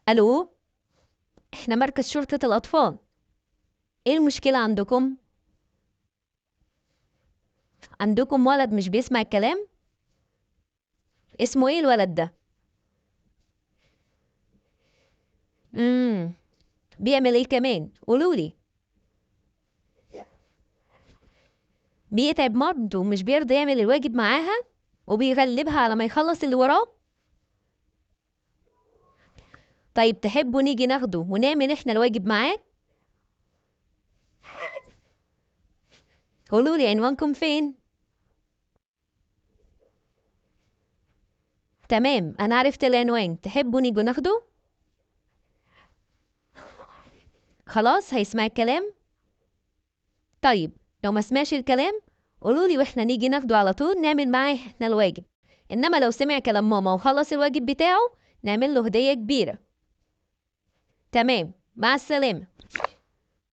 ألو، إحنا مركز شرطة الأطفال. إيه المشكلة عندكم؟ عندكم ولد مش بيسمع الكلام؟ اسمه إيه الولد ده؟ امم بيعمل إيه كمان؟ قولولي. بيتعب مامته ومش بيرضى يعمل الواجب معاها وبيغلبها على ما يخلص اللي وراه؟ طيب تحبوا نيجي ناخده ونعمل احنا الواجب معاه؟ قولولي عنوانكم فين؟ تمام، انا عرفت العنوان. تحبوا نيجي ناخده؟ خلاص هيسمع الكلام؟ طيب لو ما سمعش الكلام قولولي واحنا نيجي ناخده على طول نعمل معاه احنا الواجب، انما لو سمع كلام ماما وخلص الواجب بتاعه نعمل له هدية كبيرة. تمام، مع السلامة.